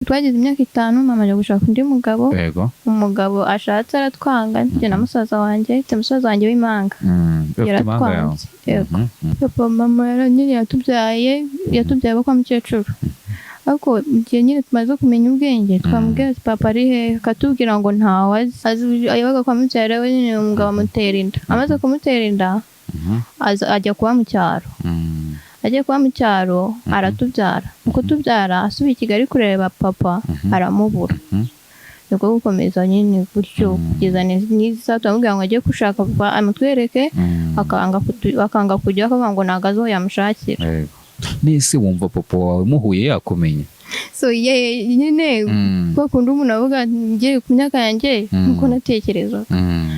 Twagize imyaka 5, mama ajya gushaka undi mugabo. Umugabo ashatse aratwanga, njye na musaza wanjye, mfite musaza wanjye w'impanga. Ufite impanga yawe? Yaratwanze, yego. Papa, mama nyine yatubyaye abo kwa mukecuru, ariko igihe nyine tumaze kumenya ubwenge twamubwira ati: "Papa ari hehe?" Akatubwira ngo ntawe azi. Yabaga kwa mubyara we nyine. Umugabo amutera inda, amaze kumutera inda ajya kuba mu cyaro. Agiye kuba mu cyaro aratubyara. Mu kutubyara asubiye i Kigali kureba papa, aramubura. Nibwo gukomeza nyine gutyo kugeza n'isaha turamubwira ngo ajye gushaka papa amutwereke, akanga kujya, akavuga ngo ntabwo azi aho yamushakira. Yego. Nese wumva papa wawe muhuye yakumenya? So ye nyine kwa kundi umuntu avuga ati, ngiye ku myaka yanjye, nkuko natekerezaga,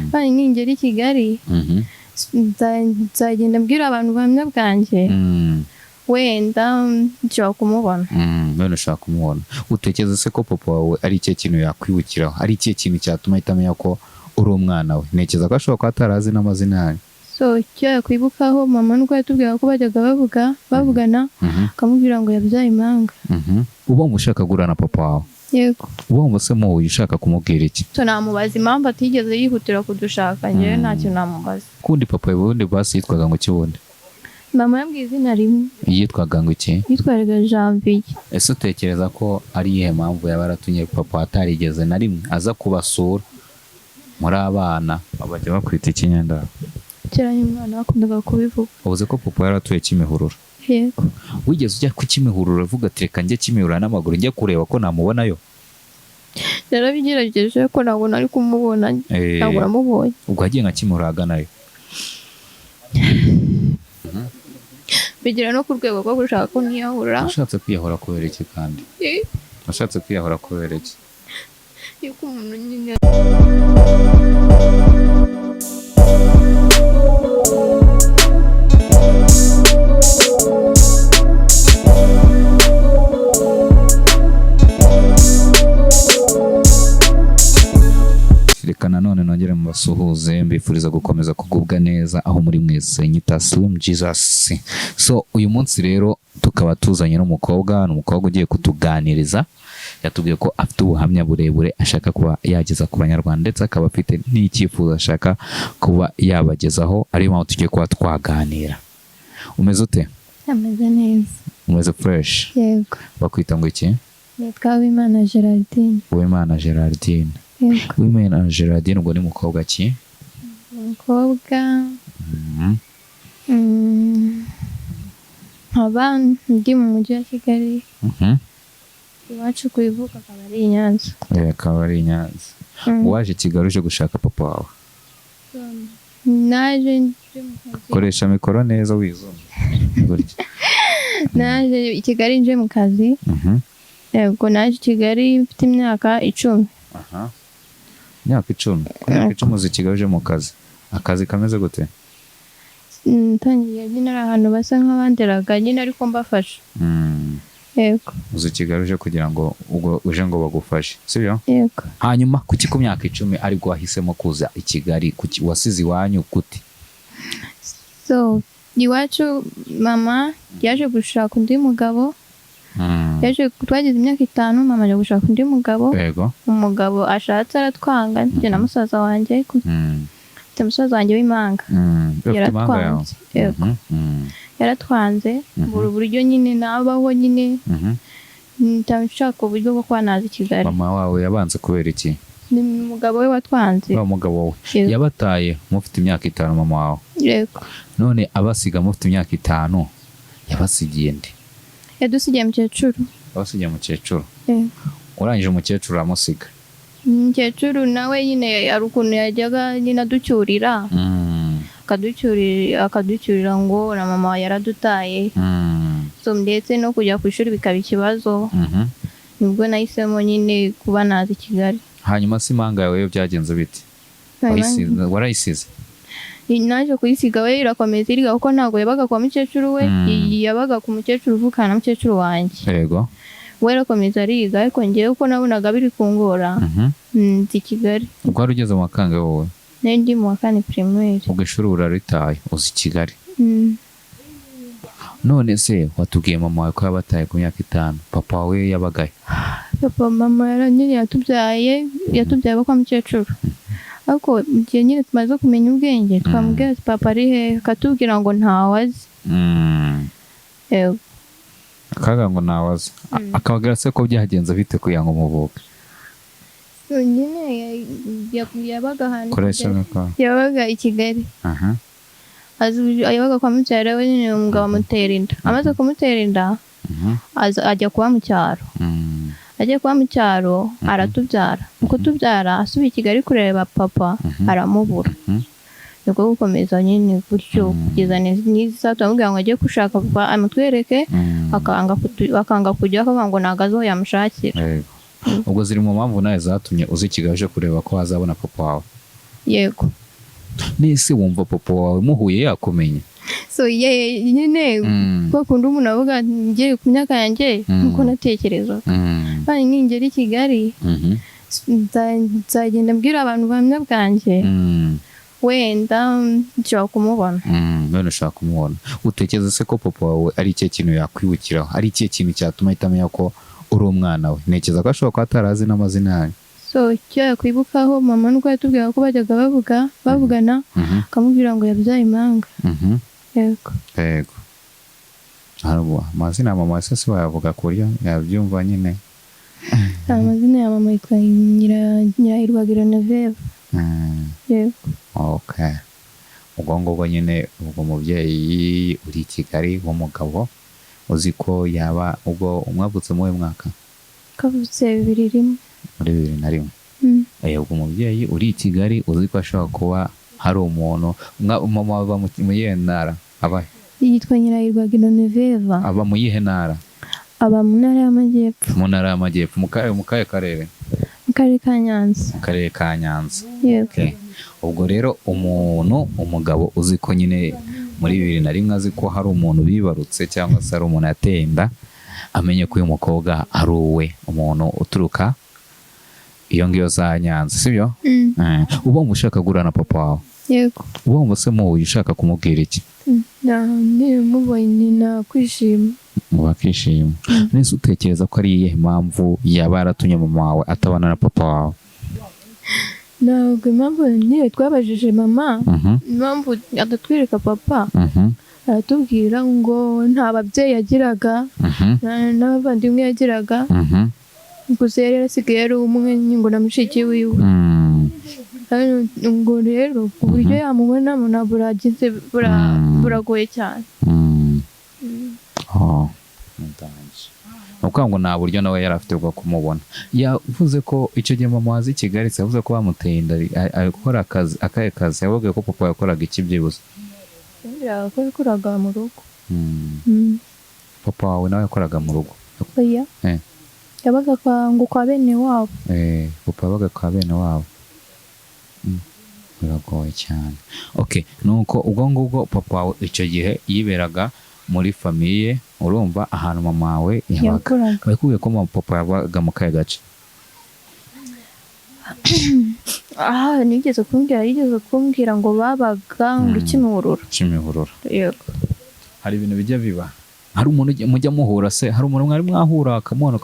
kandi ningera i Kigali nzagenda mbwira abantu ubuhamya bwanjye, wenda nshobora kumubona. None ushaka kumubona, utekereza se ko papa wawe ari ikihe kintu yakwibukiraho, ari ikihe kintu cyatuma ahita amenya ko uri umwana we? Ntekereza ko ashobora kuba atarazi n'amazina yanyu. So icyo yakwibukaho mama nuko yatubwiraga ko bajyaga bavugana, akamubwira ngo yabyaye impanga. Uba wumva ushaka guhura na papa wawe? Yego. Uba wumva se muhuye ushaka kumubwira iki? So namubaza impamvu atigeze yihutira kudushaka. Njyewe nta kintu namubaza. Kundi papa wawe ubundi basi yitwaga ngo iki ubundi? Mama yambwiye izina rimwe. Yitwaga ngo iki? Yitwaraga Janvier. Ese utekereza ko ari iyihe mpamvu yaba yaratumye papa atarigeze na rimwe aza kubasura muri abana? Bajya bakwita ikinyendaro? Kera umwana bakundaga kubivuga. Ubuze ko papa yaratuye Kimihurura? Yego. Wigeze ujya ku Kimihurura uvuga ati: "Reka njye Kimihurura n'amaguru, njye kureba ko namubonayo"? Narabigerageje ko ntabwo nari kumubona. Ntabwo namubonye. Ubwo wagiye nka Kimihurura ahaganayo? Bigera no ku rwego rwo gushaka ko niyahura. Washatse kwiyahura kubera iki kandi? Washatse kwiyahura kubera iki? Yuko umuntu nyine Reka nanone nongere mubasuhuze, mbifuriza gukomeza kugubwa neza aho muri mwese. Nyita Slim Jesus. So uyu munsi rero tukaba tuzanye n'umukobwa, ni umukobwa ugiye kutuganiriza. Yatubwiye ko afite ubuhamya burebure ashaka kuba yageza ku Banyarwanda, ndetse akaba afite n'icyifuzo ashaka kuba yabagezaho, ariyo mpamvu tugiye kuba twaganira. Umeze ute? Ameze neza. Umeze fresh? Yego. Bakwita ngo iki? Nitwa Uwimana Gerardine. Uwimana Gerardine. Yego. Uwimana Gerardine, ubwo ni mukobwa ki? Umukobwa, nkaba ndi mu mujyi wa Kigali. Iwacu ku ivuko akaba ari i Nyanza. Akaba ari i Nyanza. Waje Kigali uje gushaka papa wawe? Naje nje mu kazi. Koresha mikoro neza wizumva gutya. Naje i Kigali nje mu kazi. Yego, naje i Kigali mfite imyaka 10. Aha. Imyaka 10, ku myaka 10 uza i Kigali uje mu kazi. Akazi kameze gute? Ntangiye nyine ari ahantu basa nk'abanderaga nyine, ariko mbafasha. Yego. Uza i Kigali uje kugira ngo ubwo uje ngo bagufashe, sibyo? Yego. Hanyuma kuki ku myaka 10 aribwo wahisemo kuza i Kigali? Kuki wasize iwanyu gute? So iwacu mama yaje gushaka undi mugabo. Yaje, twagize imyaka 5, mama ajya gushaka undi mugabo. Umugabo ashatse aratwanga, njye na musaza wanjye, mfite musaza wanjye w'impanga. Ufite impanga yawe? Yaratwanze, yego. Yaratwanze, buri buryo nyine nabaho nyine nshaka uburyo bwo kuba naza i Kigali. Mama wawe yabanze kubera iki? Ni umugabo we watwanze. Wa mugabo we? Yego. Yabataye mufite imyaka 5 mama wawe? Yego. None abasiga mufite imyaka 5, yabasigiye nde? Yadusigiye mukecuru. Abasigiye mukecuru? Yego. Urangije umukecuru aramusiga? Umukecuru nawe nyine hari ukuntu yajyaga nyine aducyurira, akaducyurira ngo na mama yaradutaye. So ndetse no kujya ku ishuri bikaba ikibazo. Nibwo nahisemo nyine kuba naza i Kigali. Hanyuma se impanga yawe yo byagenze bite? Warayisize? Naje kuyisiga, we irakomeza iriga, kuko ntabwo yabaga kwa mukecuru we. Yabaga ku mukecuru uvukana na mukecuru wanjye. We arakomeza ariga, ariko njyewe uko nabonaga biri kungora, nzi i Kigali. Ubwo wari ugeze mu wakangahe wowe? Nari ndi mu wa kane primaire. Ubwo ishuri uraritaye, uza i Kigali. None se watubwiye mama wawe ko yabataye ku myaka 5, papa wawe yabagaye? Papa, mama nyine yatubyaye aba kwa mukecuru, ariko mu gihe nyine tumaze kumenya ubwenge twamubwira ati papa ari hehe, akatubwira ngo ntawe azi. Yego. Akaga ngo ntawazi. Akababwira se ko byagenze bite kugira ngo muvuke? So, nyine yabaga ahantu i Koresha Kigali. mikoro. Yabaga i Kigali. Aha. Yabaga kwa mubyara we nyine, umugabo amutera inda. Amaze kumutera inda, ajya kuba mu cyaro. Agiye kuba mu cyaro aratubyara. Mu kutubyara asubiye i Kigali kureba papa, aramubura. Nibwo gukomeza nyine gutyo kugeza n'izi saha turamubwira ngo ajye gushaka papa amutwereke, akanga kujya, akavuga ngo ntabwo azi aho yamushakira. Yego. Ubwo ziri mu mpamvu nawe zatumye uza i Kigali uje kureba ko wazabona papa wawe? Yego. Nese wumva papa wawe muhuye yakumenya? So ye nyine, kwa kundi umuntu avuga ati, ngiye ku myaka yanjye, nkuko natekerezaga, kandi ningera i Kigali nzagenda mbwira abantu ubuhamya bwanjye, wenda nshobora kumubona. None ushaka kumubona, utekereza se ko papa wawe ari ikihe kintu yakwibukiraho, ari ikihe kintu cyatuma ahita amenya ko uri umwana we? Ntekereza ko ashobora kuba atarazi n'amazina yanyu. So icyo yakwibukaho mama nuko yatubwiraga ko bajyaga bavugana, akamubwira ngo yabyaye impanga. Yego. Yego. Hari amazina ya mama se wayavuga ku buryo yabyumva nyine? Amazina ya mama yitwa Nyirahirwa Genevieve. Yego. Okay, ubwo ngubwo nyine, ubwo mubyeyi uri i Kigali w'umugabo uzi ko yaba ubwo umwavutse mu mwaka? Kavutse 2001. Muri 2001. Ubwo umubyeyi uri i Kigali uzi ko ashobora kuba hari umuntu mama aba mu yihe ntara aba? Yitwa Nyirahirwa Genevieve. Aba mu yihe ntara? Aba mu Ntara y'Amajyepfo. Mu Ntara y'Amajyepfo, mu kahe karere? Mu Karere ka Nyanza. Mu Karere ka Nyanza. Yego. Okay. Ubwo rero umuntu umugabo uzi ko nyine muri 2001 azi ko hari umuntu bibarutse cyangwa se hari umuntu yateye inda, amenye ko uyu mukobwa ari uwe, umuntu uturuka iyo ngiyo za Nyanza, sibyo? Mm. Uba wumva ushaka guhura na papa wawe? Yego. Uba wumva se muhuye ushaka kumubwira iki? Mubonye nakwishima. Wakishima. Nese utekereza ko ari iyihe mpamvu yaba yaratumye mama wawe atabana na papa wawe? Ntabwo impamvu nyine twabajije mama impamvu adatwereka papa, aratubwira ngo nta babyeyi yagiraga, n'abavandimwe yagiraga, gusa yari yarasigaye ari umwe ngo na mushiki wiwe. Ngo rero uburyo yamubonamo ntabwo buragize buragoye cyane. Oh, ndangije. Ni ukuvuga ngo nta buryo nawe yari afite bwo kumubona. Yavuze ko icyo gihe mama waza i Kigali se, yavuze ko bamuteye inda ari gukora akazi akahe kazi? Yababwiye ko papa yakoraga iki byibuze? Yambwiraga ko yakoraga mu rugo. Papa wawe nawe yakoraga mu rugo? Oya. Yabaga ngo kwa bene wabo. Papa yabaga kwa bene wabo. Biragoye cyane. Okay, nuko ubwo ngubwo papa wawe icyo gihe yiberaga muri famille, urumva ahantu mama wawe yabaga. Yakoraga. Bakubwiye ko mama papa yabaga mu kahe gace? Ah, nigeze kumbwira, yigeze kumbwira ngo babaga ngo Kimihurura. Kimihurura. Yego. Hari ibintu bijya biba, hari umuntu mujya muhura se, hari umuntu mwari mwahura akamubona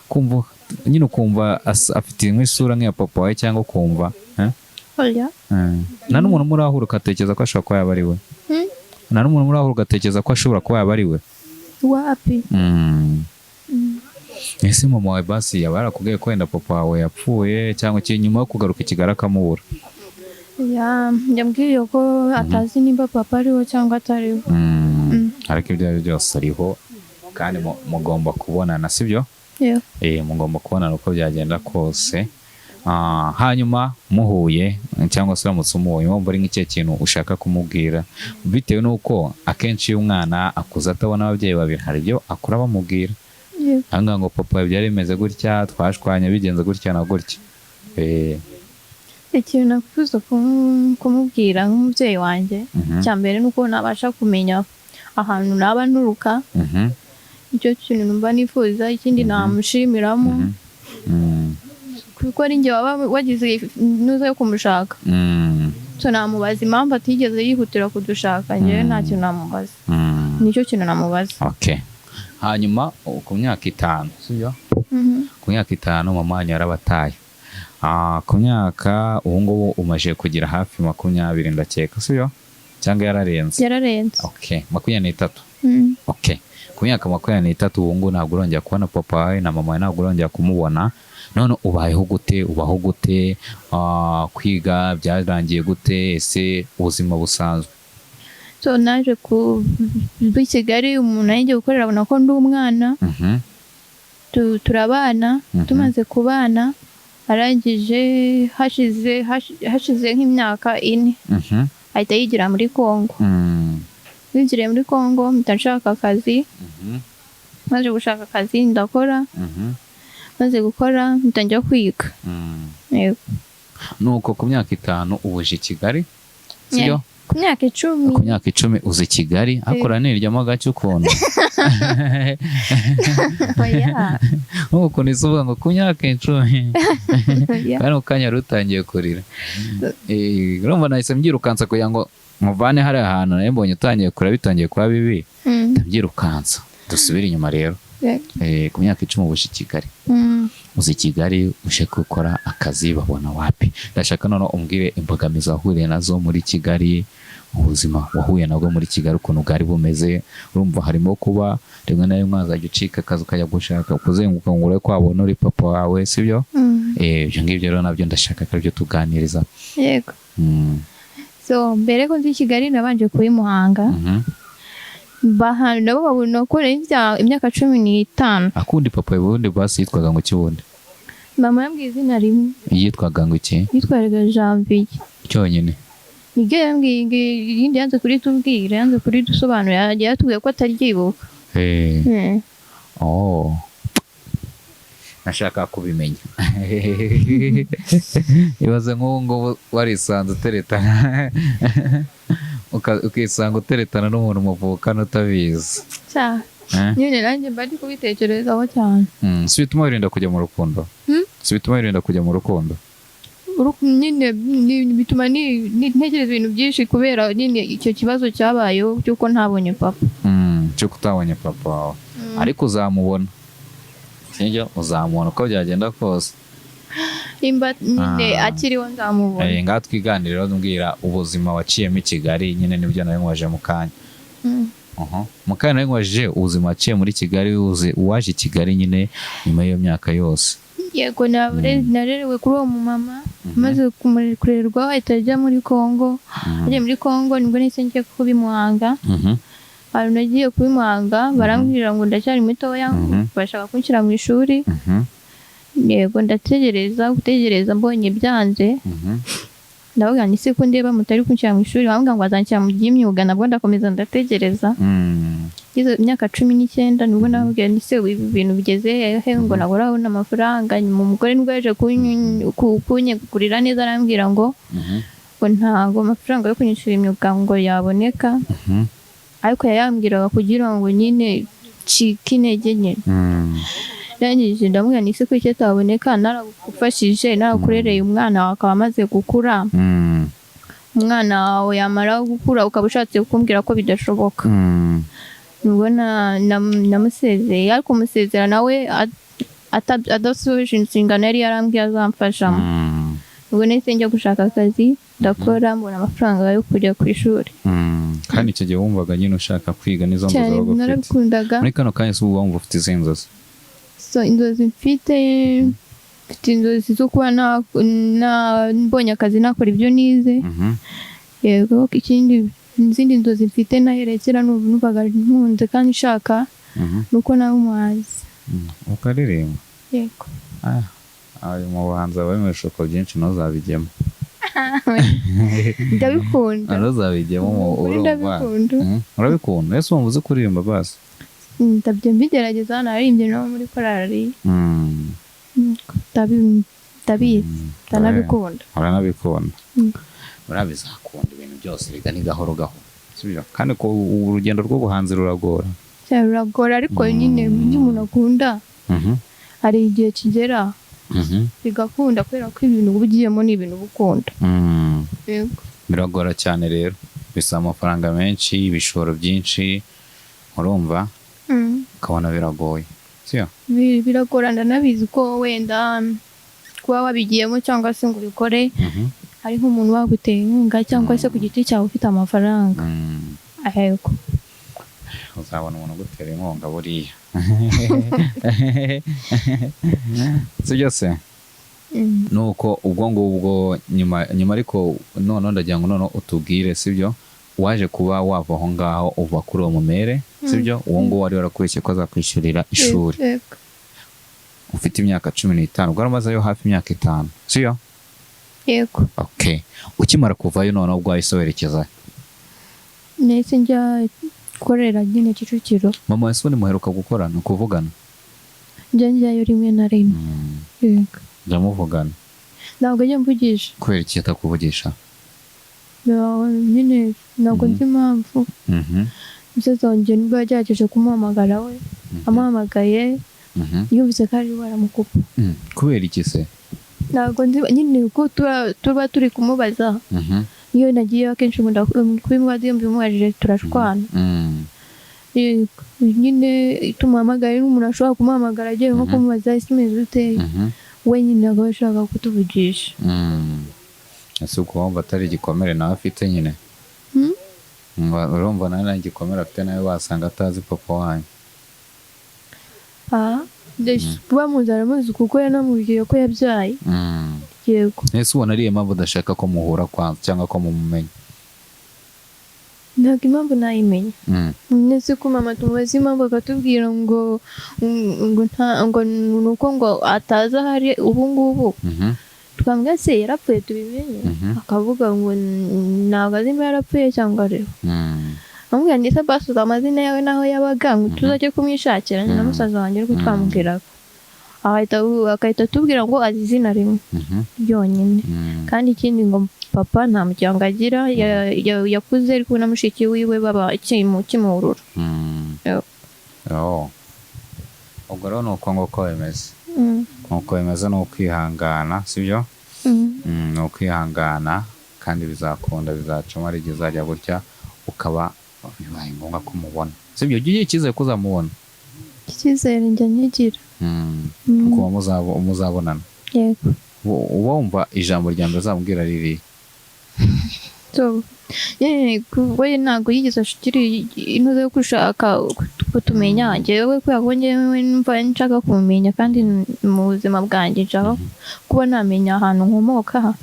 kumva nyine ukumva afite nk'isura nk'iya papa wawe, cyangwa ukumva eh? Oya. Nta n'umuntu murahura ugatekereza ko ashobora kuba yaba ari we? Hmm? Nta n'umuntu murahura ugatekereza ko ashobora kuba yaba ari we? Wapi. Ese mama wawe basi yaba yarakubwiye ko wenda papa wawe yapfuye cyangwa iki, nyuma yo kugaruka i Kigali akamubura? Yambwiye ko atazi nimba papa ariho cyangwa atariho. Ariko ibyo ari byo byose ariho kandi mugomba kubonana, sibyo? Yego. Mugomba kubonana uko byagenda kose. Hanyuma muhuye cyangwa se uramutse umubonye, wumva ari nk'ikihe kintu ushaka kumubwira, bitewe n'uko akenshi iyo umwana akuze atabona ababyeyi babiri hari ibyo akura bamubwira? Yego. Aha ngaha ngo papa byari bimeze gutya, twashwanye bigenze gutya na gutya. Ikintu nakwifuza kumubwira nk'umubyeyi wanjye, icya mbere ni uko nabasha kumenya ahantu naba nturuka. Icyo kintu numva nifuza. Ikindi namushimiramo, kuko ari njye waba wagize inuza yo kumushaka. So namubaza impamvu atigeze yihutira kudushaka. Njyewe nta kintu namubaza. Nicyo kintu namubaza. Okay. Hanyuma ku myaka 5, sibyo? Mhm. Ku myaka 5 mama wanyu yarabataye. Ku myaka ubu ngubu umaze kugira hafi 20 ndakeka, sibyo? Cyangwa yararenze? Yararenze. Okay, 23. Mm. Okay, ku myaka 23 ubu ngubu ntabwo urongera kubona papa wawe na mama wawe, ntabwo urongera kumubona. None ubayeho gute? Ubaho gute? Kwiga byarangiye gute? Ese ubuzima busanzwe? So naje ku i Kigali, umuntu yagiye gukorera abona ko ndi umwana. Turabana. Tumaze kubana, arangije hashize nk'imyaka 4 ahita yigira muri Kongo. Yigiriye muri Kongo, mpita nshaka akazi. Maze gushaka akazi ndakora. Maze gukora mpita njya kwiga. Yego. Nuko ku myaka 5 ubuje i Kigali, sibyo? Ku myaka 10. Ku myaka 10 uza i Kigali, akora niryamo gake ukuntu. Oya. Nk'ukuntu isi uvuga ngo ku myaka 10. Oya. Kandi mu kanya wari utangiye kurira. Urumva nahise mbyirukansa kugira ngo muvane hariya hantu nari mbonye utangiye kurira, bitangiye kuba bibi. Ndabyirukansa dusubire inyuma rero. Yego. Ku myaka 10 ubuje i Kigali. Uza i Kigali uje gukora akazi, babona wapi. Ndashaka noneho umbwire imbogamizi wahuriye nazo muri Kigali, ubuzima wahuye nabwo muri Kigali ukuntu bwari bumeze. Urumva harimo kuba rimwe na rimwe wazajya ucika akazi ukajya gushaka kuzenguruka ngo urebe ko wabona uri papa wawe, sibyo? Mm. Ibyo ngibyo rero nabyo ndashaka ko aribyo tuganiriza. Yego. So mbere ko nzi i Kigali nabanje kuba i Muhanga. Bahantu nabo babona ko nari mfite imyaka 15. Akundi papa ubundi basi yitwaga ngo iki ubundi? Mama yambwiye izina rimwe. Yitwaga ngo iki? Yitwaga Janvier. Cyonyine? Nibyo yambwiye, irindi yanze kuritubwira, yanze kuridusobanurira, yagiye yatubwiye ko ataryibuka. Oh. Nashaka kubimenya. Ibaze nk'ubu ngubu warisanze uteretana, ukisanga uteretana n'umuntu muvukana utabizi. Cya. Eh? Nyine nanjye mba ndi kubitekerezaho cyane. Si bituma wirinda kujya mu rukundo? Hmm? Si bituma wirinda kujya mu rukundo? Nyine bituma ntekereza ibintu byinshi kubera nyine icyo kibazo cyabayeho cy'uko ntabonye papa. Cy'uko utabonye papa wawe. Ariko uzamubona. Sibyo? Uzamubona uko byagenda kose. Nimba nyine akiriho nzamubona. Ngaha twiganirira mbwira ubuzima waciyemo i Kigali, nyine nibyo nari nkubaje mu kanya. Mu kanya nari nkubajije ubuzima waciye muri Kigali, uwaje i Kigali nyine nyuma y'iyo myaka yose. Yego, narerewe kuri uwo mumama, maze kurerwa ahita ajya muri Kongo. Agiye muri Kongo nibwo nahise njya kuba i Muhanga. Ahantu nagiye kuba i Muhanga barambwira ngo ndacyari mutoya, bashaka kunshyira mu ishuri. Yego, ndategereza gutegereza mbonye byanze, ndavuga nti se ko ndeba mutari kunshyira mu ishuri, bambwira ngo bazanshyira mu by'imyuga, nabwo ndakomeza ndategereza. Ngeze imyaka 19 nibwo nababwira nti se ibi bintu bigeze hehe, ngo ntabwo urabona amafaranga. Nyuma umugore nibwo yaje kunyegurira neza, arambwira ngo ngo ntabwo amafaranga yo kunyishyura imyuga ngo yaboneka, ariko yayambwiraga kugira ngo nyine ncike intege nke. Ndangije ndamubwira nti se ko icyo ataboneka, naragufashije, narakurereye umwana wawe akaba amaze gukura, umwana wawe yamara gukura ukaba ushatse kumbwira ko bidashoboka. Nibwo namusezeye, ariko musezera nawe adasoje inshingano yari yarambwiye azamfashamo. Ubwo nahise njya gushaka akazi, ndakora, mbona amafaranga yo kujya ku ishuri. Kandi icyo gihe wumvaga nyine ushaka kwiga n'izo nzozi Cyane. wabaga ufite? Narabikundaga. Muri kano kanya se ubu wumva ufite izihe nzozi? So inzozi mfite, mfite inzozi zo kuba mbonye akazi nakora ibyo nize. Yego, ikindi izindi nzozi mfite nahereye kera numvaga nkunze kandi nshaka, ni uko nawe umuhanzi. Ukaririmba? Yego. Ayo mu buhanzi haba harimo ibishuko byinshi, ntuzabijyemo. Ndabikunda. Ntuzabijyemo mu Ukuri urumva. ndabikunda. Urabikunda? Ese wumva uzi kuririmba basi? Ndabyo mbigerageza, naririmbye no muri korali. Ndabizi, ndanabikunda. Uranabikunda? Mm. Buriya bizakunda, ibintu byose biga ni gahoro gahoro, sibyo? Kandi ko urugendo rw'ubuhanzi ruragora. Cyane, ruragora, ariko nyine ibyo umuntu akunda hari igihe kigera bigakunda, kubera ko ibintu uba ugiyemo ni ibintu uba ukunda. Yego. Biragora cyane rero, bisaba amafaranga menshi, ibishoro byinshi, urumva, ukabona biragoye. Siyo? Biragorana, nabizi ko wenda kuba wabigiyemo cyangwa se ngo ubikore hari nk'umuntu waguteye inkunga cyangwa se ku giti cyawe ufite amafaranga. Ahego. Uzabona umuntu ugutera inkunga buriya, si byose? Nuko ubwo ngubwo nyuma nyuma, ariko noneho ndagira ngo noneho utubwire, sibyo, waje kuba wava aho ngaho, uva kuri uwo mumere, sibyo, uwo nguwo wari warakubeshye ko azakwishyurira ishuri. Yego. Ufite imyaka 15, ubwo waramazeyo hafi imyaka 5, sibyo? Yego. Okay, ukimara kuvayo noneho ubwo wahise werekeza? Nahise njya gukorera nyine Kicukiro. Mama wese ubundi muheruka gukorana, kuvugana? Njya njyayo rimwe na rimwe. Yego. Njya muvugana? Ntabwo njya mvugisha. Kubera iki atakuvugisha? Nyine ntabwo nzi impamvu. Musaza wanjye nibwo yagerageje kumuhamagara, we amuhamagaye yumvise ko ari we aramukupa. Kubera iki se? Ntabwo nzi nyine, kuko tuba turi kumubaza. Iyo nagiyeyo akenshi nkunda kubimubaza, iyo mbimubajije turashwana. Yego, nyine tumuhamagaye, n'umuntu ashobora kumuhamagara agiye nko kumubaza ese umeze ute, we nyine akaba ashaka kutuvugisha. Ese ubwo wumva atari igikomere nawe afite nyine? Hmm? Urumva nawe nta gikomere afite, nawe wasanga atazi papa wanyu. Ah, kuba muzi aramuzi kuko yanamubwiye ko yabyaye. Yego. Ese ubona ariyo mpamvu udashaka ko muhura kwanza cyangwa ko mumumenya? Ntabwo impamvu nayimenya. Ndetse ko mama tumubaza impamvu akatubwira ngo nta, ngo ni uko ngo atazi ahari ubu ngubu. Twambwira se yarapfuye tubimenye, akavuga ngo ntabwo azi niba yarapfuye cyangwa ariho. Amubwira ndetse basuza amazina yawe n'aho yabaga ngo tuzajye kumwishakira na musaza wanjye, ariko twamubwiraga agahita atubwira ngo azi izina rimwe ryonyine. Kandi ikindi ngo papa nta muryango agira, yakuze ari kumwe na mushiki wiwe baba Kimihurura. Yego. Oh. Ubwo rero ni uko nguko bimeze. Nuko bimeze, ni ukwihangana, sibyo? Ni ukwihangana kandi bizakunda, bizacamo, hari igihe uzajya gutya ukaba bibaye ngombwa ko umubona, sibyo? Ujye ugira icyizere ko uzamubona. Icyizere njya nkigira. Kuba muzabonana. Yego. Uba wumva ijambo rya mbere uzamubwira riri? So, nyine we ntabwo yigeze agira intuze yo gushaka kutumenya. Njyewe kubera ko njyewe numva nshaka kumumenya, kandi mu buzima bwanjye nshaka kuba namenya ahantu nkomoka,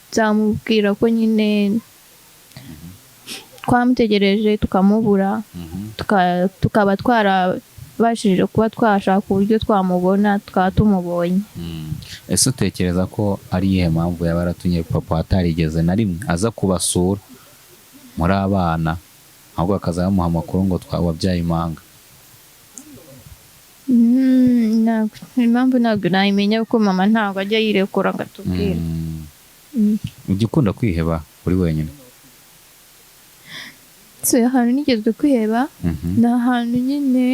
nzamubwira ko nyine twamutegereje tukamubura, tukaba twarabashije kuba twashaka uburyo twamubona, tukaba tumubonye. Ese utekereza ko ari iyihe mpamvu yaba yaratumye papa atarigeze na rimwe aza kubasura muri abana, ahubwo akaza bamuha amakuru ngo twababyaye impanga? Impamvu ntabwo nayimenya kuko mama ntabwo ajya yirekura ngo atubwire. Ujya ukunda kwiheba uri wenyine? So, ahantu nigeze kwiheba ni ahantu nyine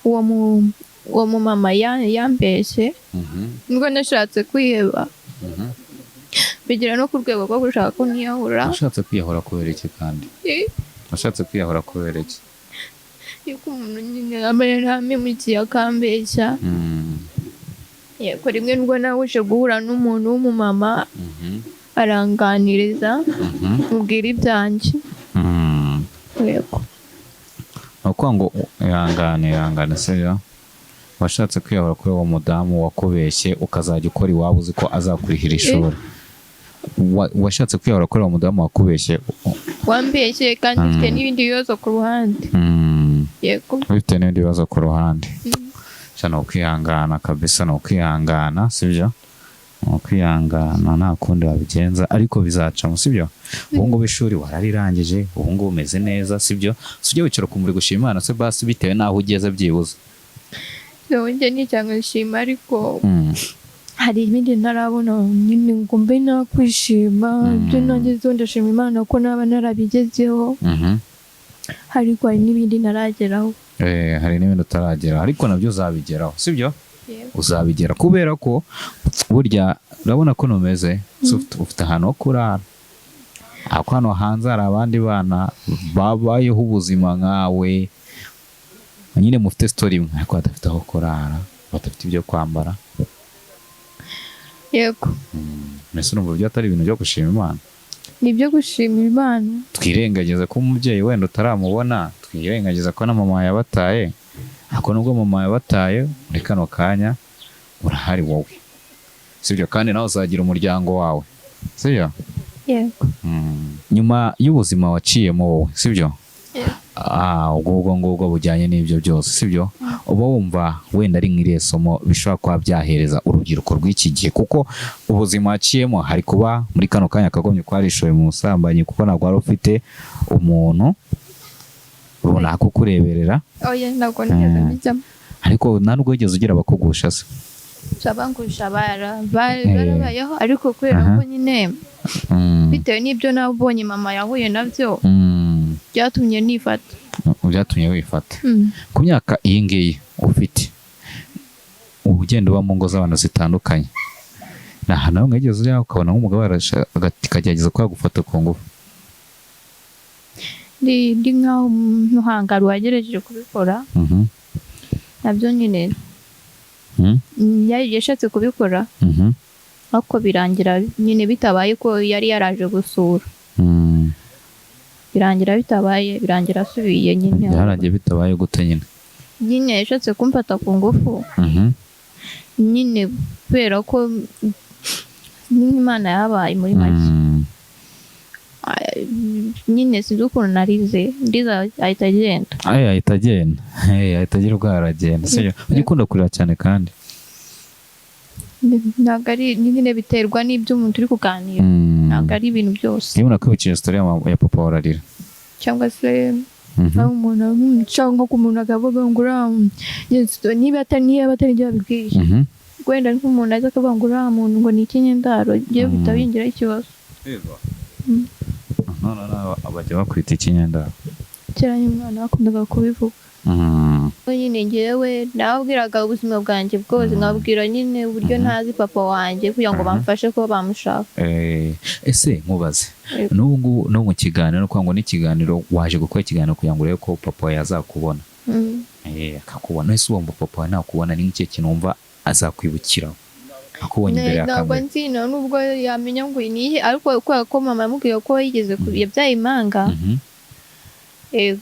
uwo mumama yambeshye, nubwo nashatse kwiheba bigera no ku rwego rwo gushaka ko niyahura. Washatse kwiyahura kubera iki kandi? Washatse kwiyahura kubera iki? Yuko umuntu nyine aba yarampemukiye akambeshya. Yego, rimwe nubwo nawe guhura n'umuntu w'umumama aranganiriza, mubwira ibyanjye. Yego. Ni ukuvuga ngo ihangane, ihangane, sibyo? Washatse kwiyahura kuri uwo mudamu wakubeshye ukazajya ukora iwabo uzi ko azakurihira ishuri. Washatse kwiyahura kuri uwo mudamu wakubeshye? Wambeshye kandi mfite n'ibindi bibazo ku ruhande. Yego. Bifite n'ibindi bibazo ku ruhande. Sha, ni ukwihangana kabisa, ni ukwihangana, sibyo? Ni ukwihangana, nta kundi wabigenza, ariko bizacamo, sibyo? Ubu ngubu ishuri wararirangije, ubu ngubu umeze neza, sibyo? Sibyo, wicara ukumva uri gushima Imana se basi bitewe n'aho ugeze byibuze? So, njye nicyanga nshima, ariko hari ibindi ntarabona nyine ngo mbe nakwishima. Ibyo nagezeho ndashima Imana ko naba narabigezeho, ariko hari n'ibindi ntarageraho. Eh, hari n'ibindi utarageraho, ariko nabyo uzabigeraho, sibyo? Uzabigera kubera ko burya urabona ko numeze, ufite ahantu ho kurara, ariko hano hanze hari abandi bana babayeho ubuzima nkawe. Nyine mufite story imwe ariko badafite aho kurara, badafite ibyo kwambara. Yego. Mbese urumva ibyo atari ibintu byo gushima Imana? Ni ibyo gushimira Imana. Twirengagiza ko umubyeyi wenda utaramubona, twirengagiza ko na mama yabataye, ariko nubwo mama yabataye, muri kano kanya urahari wowe, sibyo? Kandi nawe uzagira umuryango wawe, sibyo? Yego. Nyuma y'ubuzima waciyemo wowe, sibyo? Yego. Ubwo ngubwo bujyanye n'ibyo byose, sibyo? Uba wumva wenda ari nk'irihe somo bishobora kuba byahereza urubyiruko rw'iki gihe? Kuko ubuzima waciyemo, hari kuba muri kano kanya kagombye kuba warishoye mu busambanyi, kuko ntabwo wari ufite umuntu runaka ukureberera. Oya, ntabwo nigeze mbijyamo. Ariko nta nubwo wigeze ugira abakugusha se? Abangusha barabayeho, ariko kubera ko nyine bitewe n'ibyo nabonye mama yahuye nabyo, byatumye nifata. Byatumye wifata. Ku myaka iyi ngiyi ufite, uba ugenda uba mu ngo z'abantu zitandukanye, ni ahantu hamwe wigeze ujya ukabona nk'umugabo akagerageza kuba yagufata ku ngufu? Ndi nk'aho muhangaro wagerageje kubikora, nabyo nyine yashatse kubikora, ariko birangira nyine bitabaye, ko yari yaraje gusura. Birangira bitabaye, birangira asubiye nyine. Byarangiye bitabaye gute nyine? Nyine yashatse kumfata ku ngufu. Nyine kubera ko n'Imana yabaye muri make. Nyine sinzi ukuntu narize, ndize ahita agenda. Ay, ahita agenda. Hey, ahita agira ubwoba aragenda, sibyo? Ujya ukunda kurira cyane kandi? Ntabwo ari nyine, biterwa n'ibyo umuntu uri kuganira. Ntabwo ari ibintu byose. Niba unakwibukije story ya papa wararira? Cyangwa se aho umuntu, cyangwa ku muntu akavuga ngo uriya yes, niba atari ibyo babibwiye, wenda nk'umuntu aza akavuga ngo uriya muntu ngo ni ikinyendaro, ngewe bihita bingiraho ikibazo. None nawe bajya bakwita ikinyendaro? Kera umwana bakundaga kubivuga. Nyine ngewe nababwiraga ubuzima bwanjye bwose, nkababwira nyine uburyo ntazi papa wanjye kugira ngo bamfashe kuba bamushaka. Ese nkubaze, Yego. n'ubu ngubu no mu kiganiro, kugira ngo n'ikiganiro waje gukora ikiganiro kugira ngo urebe ko papa wawe yazakubona, akakubona, ese wumva papa wawe nakubona ni nk'ikihe kintu wumva azakwibukiraho akubonye imbere ya Ntabwo kamera? nzi na nubwo yamenya ngo nihe, ariko kubera ko mama yamubwiye ko yigeze yabyaye impanga. Yego.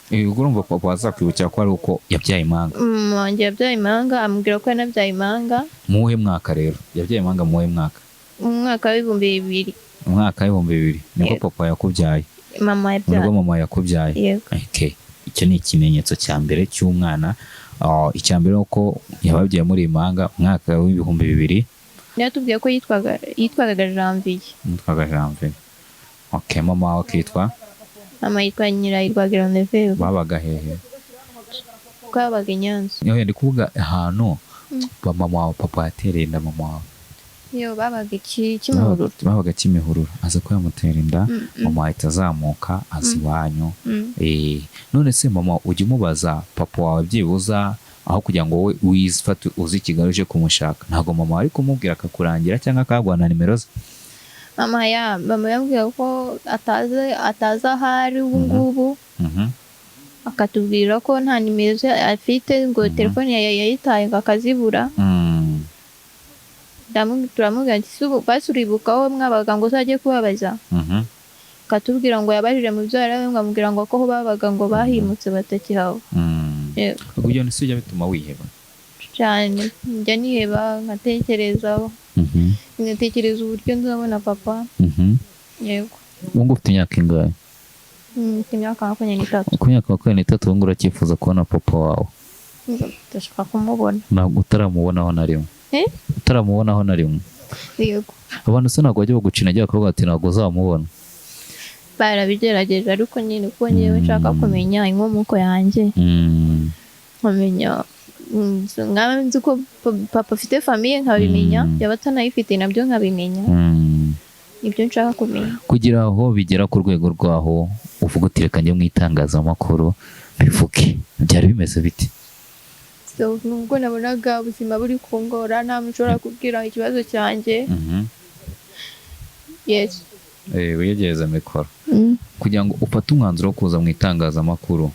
Ubwo urumva papa azakwibukira ko ari uko yabyaye impanga? Mama wanjye yabyaye impanga, amubwira ko yanabyaye impanga. Mu wuhe mwaka rero yabyaye impanga? Mu wuhe mwaka? Mu mwaka w'2000. Mu mwaka w'2000 nibwo Yego. papa yakubyaye? Mama Nibwo yabyaye. mama yakubyaye. Yego. Okay. Icyo ni ikimenyetso cya mbere cy'umwana. Icya mbere ni uko yababyaye muri impanga mu mwaka w'2000. Yatubwiye ko yitwaga Janvier. Yitwaga Janvier. Okay, mama wawe akitwa? Mama yitwa Nyirayirwa Genevieve. Babaga hehe? Ko yabaga i Nyanza. Niho ndi kuvuga ahantu ba mama wawe, papa yatereye inda mama wawe. Iyo babaga iki Kimihurura. Babaga Kimihurura, aza ko yamutera inda, mama ahita azamuka aza iwanyu. None se mama ujya umubaza papa wawe byibuza, aho kugira ngo wowe wifate uze i Kigali uje kumushaka, ntabwo mama ari kumubwira akakurangira cyangwa akaguha na nimero ze? Mama yambwiye ko atazi aho ari ubu ngubu, akatubwira ko nta nimero ze afite, ngo telefone yayitaye ngo akazibura. Turamubwira ati: "Se ubu basi uribuka aho mwabaga ngo uzajye kubabaza?" Akatubwira ngo yabajije mubyara we, ngo amubwira ngo ko aho babaga ngo bahimutse batakihaba. Yego. Ubwo ibyo ntibijya bituma wiheba? Cyane, njya niheba, nkatekereza, ngatekereza uburyo nzabona papa. Yego. Ubu ngubu ufite imyaka ingahe? Mfite imyaka 23. Ku myaka 23 ubu ngubu uracyifuza kubona papa wawe? Ndashaka kumubona. Ntabwo utaramubonaho na rimwe? Eh? Utaramubonaho na rimwe? Yego. Abantu se ntabwo bajya baguca intege bakavuga ati ntabwo uzamubona? Barabigerageje, ariko nyine kuko ngewe nshaka kumenya inkomoko yanjye, nkamenya, nkaba nzi ko papa afite famille nkabimenya, yaba atanayifite nabyo nkabimenya. Nibyo nshaka kumenya. Kugira aho bigera ku rwego rwaho uvuga uti reka njye mu itangazamakuru bivuge, byari bimeze bite? So, nubwo nabonaga ubuzima buri kungora, nta muntu ushobora kubwira ikibazo cyanjye. Yes. Wiyegereza mikoro. Kugira ngo ufate umwanzuro wo kuza mu itangazamakuru.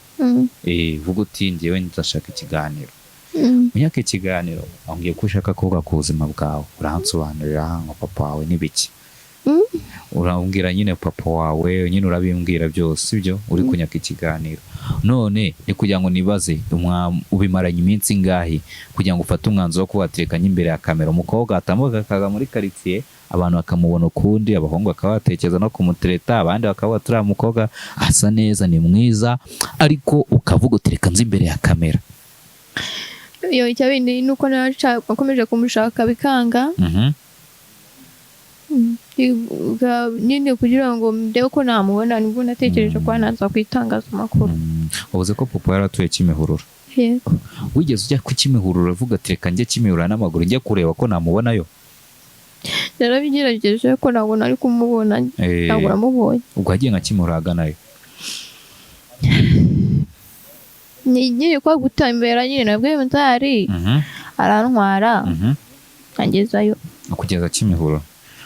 Vuga uti njyewe ndashaka ikiganiro. Munyaka ikiganiro, ambwiye ko ushaka kuvuga ku buzima bwawe, uransobanurira ngo papa wawe n'ibiki. Urambwira nyine papa wawe nyine, urabimbwira byose, sibyo? Uri kunyaka ikiganiro none ni kugira ngo nibaze, ubimaranye iminsi ingahe kugira ngo ufate umwanzuro wo kubaterekanya imbere ya kamera, umukobwa atambuka akaza muri karitsiye, abantu bakamubona ukundi, abahungu bakaba batekereza no kumutereta, abandi bakaba bati uriya mukobwa asa neza, ni mwiza, ariko ukavuga uti reka nzi imbere ya kamera? Iyo icyabindi ni uko nakomeje kumushaka bikanga. Nyine kugira ngo ndebe ko namubona, nibwo natekereje kuba naza ku itangazamakuru. Uvuze ko papa yari atuye Kimihurura? Yego. Wigeze ujya ku Kimihurura uvuga ati reka njye Kimihurura n'amaguru, njye kureba ko namubonayo? Narabigerageje ko ntabwo nari kumubona. Ntabwo namubonye. Ubwo wagiye nka Kimihurura ahaganayo? Nyine kwa gutembera nyine, nabwo motari arantwara angezayo. Kugeza Kimihurura?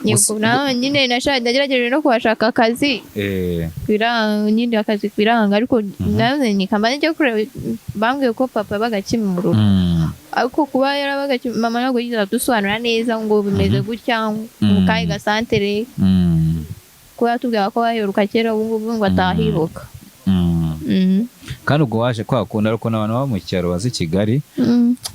Yego, nawe nyine nagerageje no kuhashaka akazi, biranga nyine, akazi biranga, ariko nawe nikamba njya kureba, bambwiye ko papa yabaga Kimihurura. Ariko kuba yarabaga mama ntabwo yigeze adusobanurira neza ngo bimeze gutya mu kahe gasantere, kuba yatubwira ko baheruka kera, ubu ngubu ngo atahibuka. Kandi ubwo waje kwa kundi, ariko n'abantu baba mu cyaro bazi Kigali,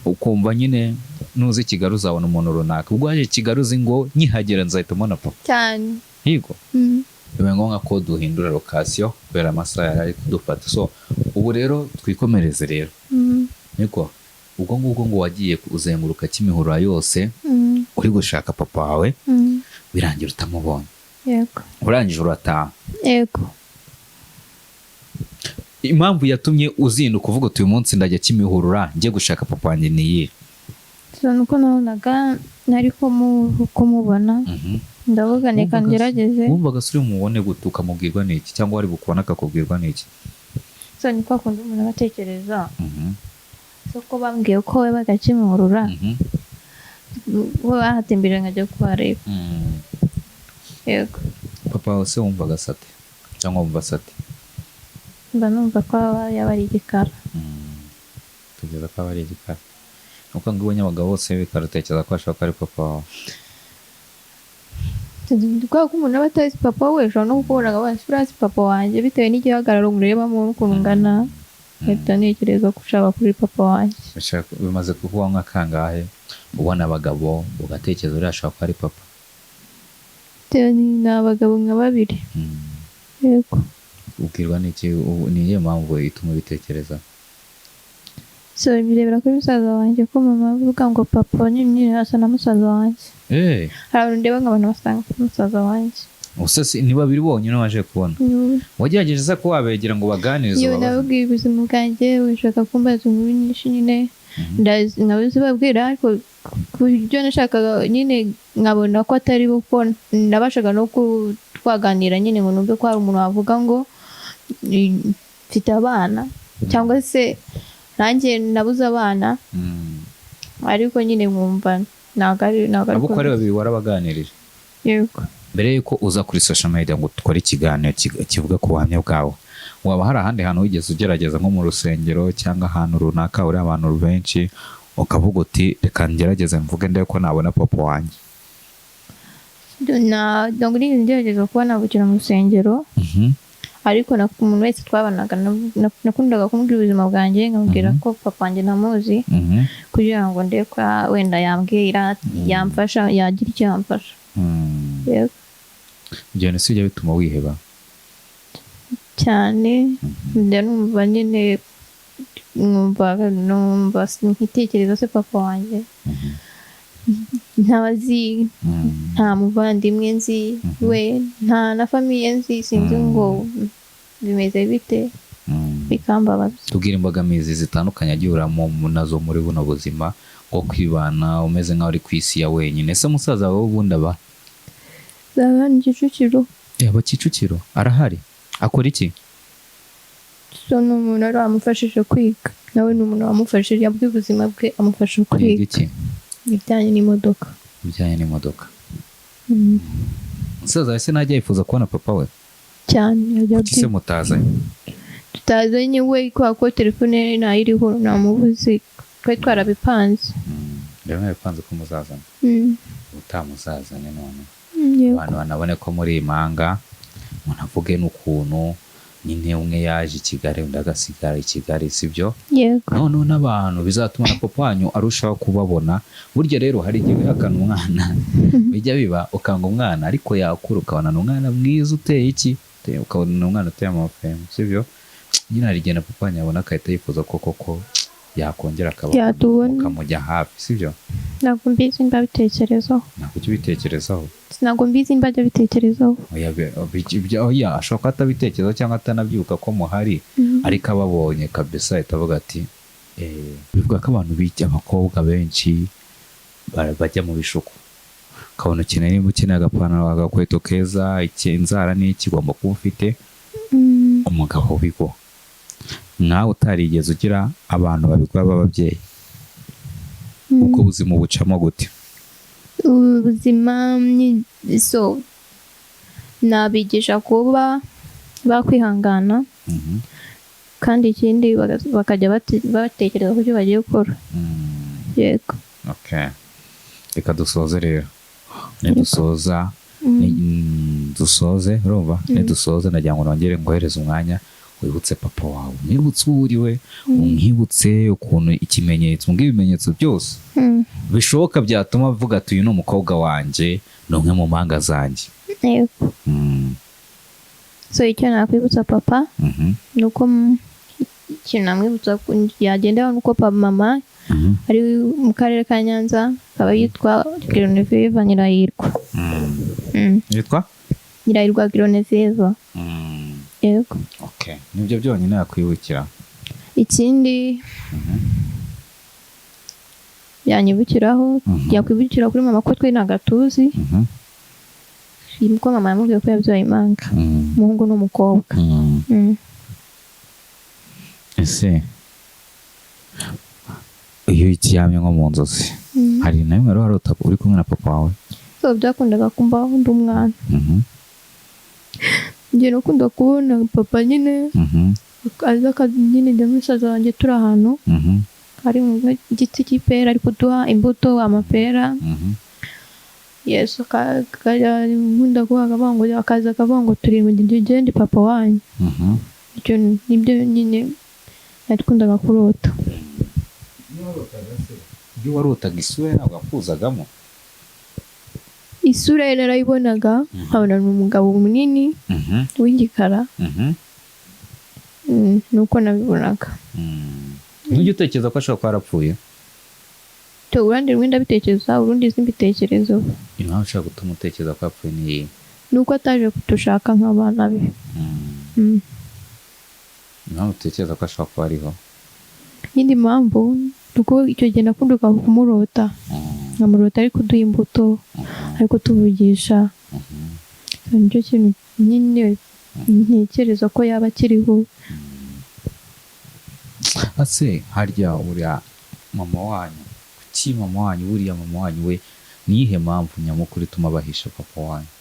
ukumva nyine nuzi Kigali uzabona umuntu runaka, ubwo waje Kigali uzi ngo nkihagera nzahita mbona papa? Cyane. Yego. Bibaye ngombwa ko duhindura location kubera amasaha yari ari kudufata, so ubu rero twikomereze rero. Niko ubwo ngubwo ngo wagiye uzenguruka Kimihurura yose uri gushaka papa wawe, birangira utamubonye? Yego. Urangije urataha? Yego. Impamvu yatumye uzinduka uvuga uti uyu munsi ndajya Kimihurura njye gushaka papa wanjye ni iyihe? So nuko nabonaga nari kumubona, ndavuga reka ngerageze. Wumvaga se uri bumubone gute, ukamubwirwa n'iki, cyangwa wari bukubona akakubwirwa n'iki? So ni kwa kundi umuntu aba atekereza, so ko bambwiye ko yabaga Kimihurura, bo bahatembereye nkajya kuhareba. Yego. Papa wawe se wumvaga asate cyangwa wumva asate? Mba numva ko yaba ari igikara. Tugeza ko aba ari igikara, ni uko ngo ubonye abagabo bose b'ibikara utekereza ko ashobora kuba ari papa wawe? Kubera ko umuntu aba atazi papa we, ushobora no kubona ngo uriya si papa wanjye, bitewe n'igihagararo murebamo n'ukuntu ungana, nkahita ntekereza ko ushaka kuri papa wanjye. Bimaze kukubaho nka kangahe ubona abagabo ugatekereza uriya ashobora kuba ari papa? Bitewe ni abagabo nka babiri. Yego. Ubwirwa n'iki? Ni iyihe mpamvu ituma ubitekereza? So birebera kuri musaza wanjye, ko mama avuga ngo papa nyine asa na musaza wanjye. Hari abantu ndeba nk'abantu basanga kuri musaza wanjye. Ubuse ni babiri bonyine waje kubona? Wagerageje se ko wabegera ngo baganirize, Yewe, ubabaze? nababwiye ubuzima bwanjye, bashaka kumbaza inkuru nyinshi nyine, nkabizibabwira, ariko ku byo nashakaga nyine nkabona ko atari bo, ko nabashaga no twaganira nyine ngo numve ko hari umuntu wavuga ngo mfite abana cyangwa se nanjye nabuze abana, ariko nyine nkumva ntabwo ari Abo uko ari ko. babiri warabaganirije? Yego. Mbere y'uko uza kuri social media ngo dukore ikiganiro kivuga ku buhamya bwawe, waba hari ahandi hantu wigeze ugerageza, nko mu rusengero cyangwa ahantu runaka uri abantu benshi, ukavuga uti reka ngerageze mvuge ndebe ko nabona papa wanjye? Ntabwo nigeze ngerageza kuba navugira mu rusengero, ariko umuntu wese twabanaga nakundaga kumubwira ubuzima bwanjye, nkamubwira ko papa wanjye ntamuzi, kugira ngo ndebe ko wenda yambwira, yamfasha, yagira icyo yamfasha. Yego. Ibyo bintu si bijya bituma wiheba? Cyane. Njya numva nyine, numva nkitekereza se papa wanjye ntabazi, nta muvandimwe nzi we, nta na famille nzi, sinzi ngo bimeze bite, bikambabaza. Tubwire imbogamizi zitandukanye agiye uhuramo nazo muri buno buzima bwo kwibana umeze nk'aho uri ku isi ya wenyine. Ese musaza wawe ubundi aba? Zaba hano Kicukiro. Yaba Kicukiro, arahari, akora iki? So ni umuntu wari wamufashije kwiga, nawe ni umuntu wamufashije, yabwiye ubuzima bwe amufasha Yiga kwiga iki? Ibijyanye n'imodoka. Ibijyanye n'imodoka. Musaza wawe se ntajya yifuza kubona papa we? Cyane, yajya. Kuki se mutazanye? Tutazanye we kubera ko telefone ye ntayiriho, namubuze, twari twarabipanze. Rero mwabipanze ko muzazana? Mm. Utamuzazanye none Yego. abantu banabone ko muri impanga, umuntu avuge n'ukuntu nyine umwe yaje i Kigali, undi agasigara i Kigali, sibyo? Yego. Noneho n'abantu bizatuma na papa wanyu arushaho kubabona. Burya rero hari igihe wihakana umwana, bijya biba, ukanga umwana, ariko yakura ukabona ni umwana mwiza uteye iki, ukabona ni umwana uteye amafemu, sibyo? Nyine hari igihe na papa wanyu yabona agahita yifuza ko koko yakongera akaba Yatubona. ukamujya hafi, sibyo? Ntabwo mbizi nimba abitekerezaho. Ntabwo ujya ubitekerezaho? Ntabwo mbizi nimba ajya abitekerezaho. Oya, oya, ashobora kuba atabitekerezaho cyangwa atanabyibuka ko muhari, ariko ababonye kabisa ahita avuga ati bivuga ko abantu bijya, abakobwa benshi bajya mu bishuko, ukabona ukeneye, nimba ukeneye agapantaro, agakweto keza, inzara n'iki, ugomba kuba ufite umugabo ubiguha, nkawe utarigeze ugira abantu babiguha b'ababyeyi. Ubwo buzima ubucamo gute? Ubuzima so nabigisha kuba bakwihangana, kandi ikindi bakajya batekereza ku byo bagiye gukora. Yego. Okay. Reka dusoze rero, nidusoza dusoze, urumva, nidusoza nagira ngo nongere ngohereze umwanya wibutse papa wawe, umwibutse uwo uri we, umwibutse ukuntu ikimenyetso, umbwire ibimenyetso byose bishoboka byatuma avuga ati: "Uyu ni umukobwa wanjye, ni umwe mu mpanga zanjye." Yego. So icyo nakwibutsa papa ni uko ikintu namwibutsa yagenderaho ni uko papa mama ari mu karere ka Nyanza, akaba yitwa Genevieve Nyirahirwa. Yitwa? Nyirahirwa Genevieve. Yego. Okay, nibyo byonyine yakwibukira? Ikindi yanyibukiraho, yakwibukira kuri mama, ko twe ntabwo atuzi, ko mama yamubwiye ko yabyaye impanga, umuhungu n'umukobwa. Ese iyo uryamye nko mu nzozi, hari na rimwe wari warota uri kumwe na papa wawe? So byakundaga kumbaho ndi umwana. Njye nakunda kubona papa nyine aza nyine njya musaza wanjye, turi ahantu hari mu giti cy'ipera, ari kuduha imbuto, amapera. Yesu, nkunda kuvuga akavuga ngo, akaza akavuga ngo turi ngo ngende papa wanyu. Ibyo nibyo nyine nakundaga kurota. Iyo warotaga, isura ye ntabwo yakuzagamo? Isura ye narayibonaga, nkabona ni umugabo munini w'igikara. Nuko nabibonaga. Ntujya utekereza ko ashobora kuba yarapfuye? To uruhande rumwe ndabitekereza, urundi simbitekerezeho. Impamvu ushobora gutuma utekereza ko yapfuye ni iyihe? Nuko ataje kudushaka nk'abana be. Impamvu utekereza ko ashobora kuba ariho? Iyindi mpamvu ni uko icyo gihe nakundaga kumurota, nkamurota ari kuduha imbuto, ari kutuvugisha. Nicyo kintu nyine ntekereza ko yaba akiriho. Ase harya uriya mama wanyu, kuki mama wanyu, buriya mama wanyu we niyihe mpamvu nyamukuru ituma bahisha papa wanyu?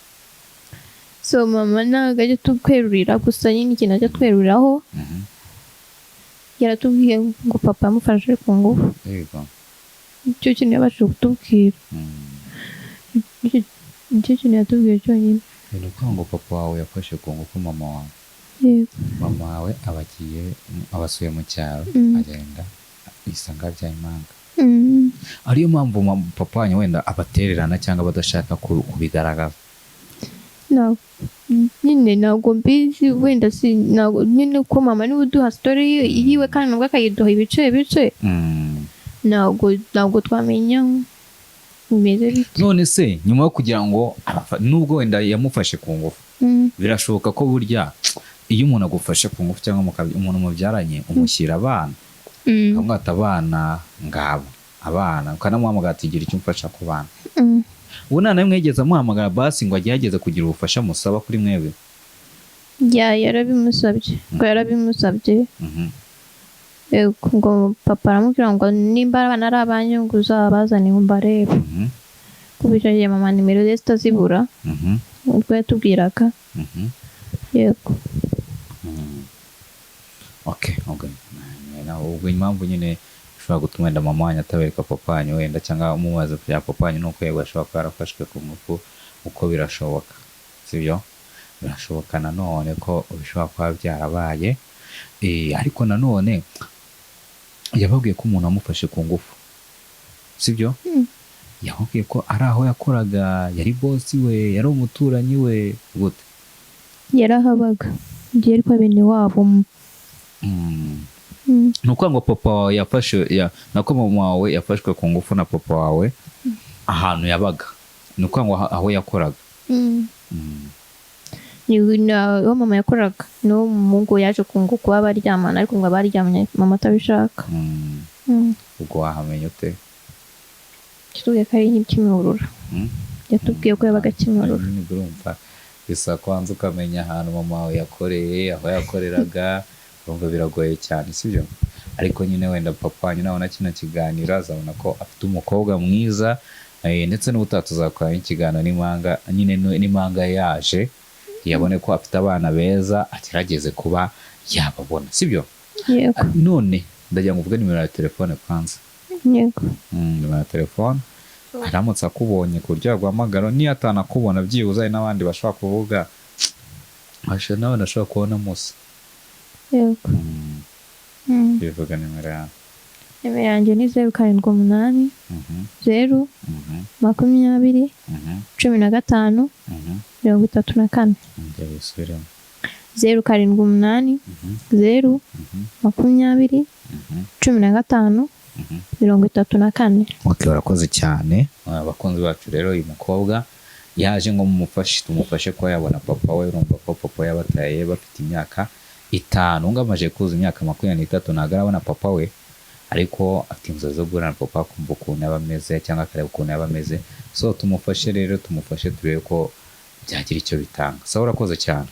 So mama ntabwo ajya atwerurira, gusa nyine ikintu ajya atweruriraho, yaratubwiye ngo papa yamufashe ku ngufu. Nicyo kintu yabashije kutubwira. Nicyo kintu yatubwiye cyonyine. Ni ukuvuga ngo papa wawe yafashe ku ngufu mama wawe? Yego. Mama wawe aba agiye, abasuye mu cyaro, agenda yisanga abyaye impanga. Ariyo mpamvu papa wanyu wenda abatererana cyangwa badashaka kubigaragaza? Nyine ntabwo mbizi, wenda si ntabwo nyine ko mama niwe uduha story yiwe, kandi nubwo akayiduha ibice bice, ntabwo twamenya bimeze bite. None se nyuma yo kugira ngo nubwo wenda yamufashe ku ngufu, birashoboka ko burya iyo umuntu agufashe ku ngufu cyangwa umuntu mubyaranye umushyira abana, ukamwata abana ngabo, abana ukanamuhamagara ati: "Gira icyo umfasha ku bana." Ubu nta na rimwe yigeze amuhamagara basi ngo agerageze kugira ubufasha musaba kuri mwebwe? Ya, yarabimusabye, ngo yarabimusabye. Yego, ngo papa aramubwira ngo nimba abana ari abanyu ngo uzabazane ngo mbarebe. Kuva icyo gihe mama nimero ze zitazibura, ubwo yatubwiraga. Yego. Okay, ubwo ubwo impamvu nyine ishobora gutuma wenda mama wanyu atabereka papa wanyu wenda, cyangwa umubaza bya papa wanyu, nuko yego ashobora kuba yarafashwe ku ngufu, uko birashoboka, sibyo? Birashoboka nanone ko bishobora kuba byarabaye. Ariko nanone yababwiye ko umuntu amufashe ku ngufu, sibyo? Mm. Yababwiye ko ari aho yakoraga, yari bosi we, yari umuturanyi we, gute? Yarahabaga igihe ariko bene wabo. Ni ukuvuga ngo papa wawe yafashe nako mama wawe yafashwe ku ngufu na papa wawe ahantu yabaga, ni ukuvuga ngo aho yakoraga. Aho mama yakoraga niwo muhungu yaje kungu kuba baryamana, ariko ngo baryamye mama atabishaka. Ubwo wahamenya ute? Yatubwiye ko ari nk'Kimihurura. Yatubwiye ko yabaga Kimihurura. Nyine urumva bisa kwanza ukamenya ahantu mama wawe yakoreye, aho yakoreraga, urumva biragoye cyane, sibyo? Ariko nyine wenda papa wanyu nabona kino kiganiro azabona ko afite umukobwa mwiza, ndetse n'ubutaha tuzakora ikiganiro n'impanga nyine, n'impanga yaje yabone ko afite abana beza, agerageze kuba yababona, sibyo? Yego. None ndagira ngo uvuge nimero ya telefone kwanza. Yego. Nimero ya telefone, aramutse akubonye ku buryo yaguhamagara, niyo atanakubona byibuze hari n'abandi bashobora kuvuga, n'abandi bashobora kubona Musa. Yego. Bivuga nimero yawe. Nimero yanjye ni 078 0 20 15 34. Njya bisubiremo. 078 0 20 15 34. Ok, urakoze cyane. Abakunzi bacu rero, uyu mukobwa yaje ngo mumufashe, tumufashe kuba yabona papa we. Urumva ko papa yabataye bafite imyaka 5, ngo amaze kuzuza imyaka 23 ntabwo arabona papa we, ariko afite inzozi zo guhura na papa, kumva ukuntu yaba ameze cyangwa akareba ukuntu yaba ameze. So tumufashe rero, tumufashe turebe ko byagira icyo bitanga. Sawa, urakoze cyane.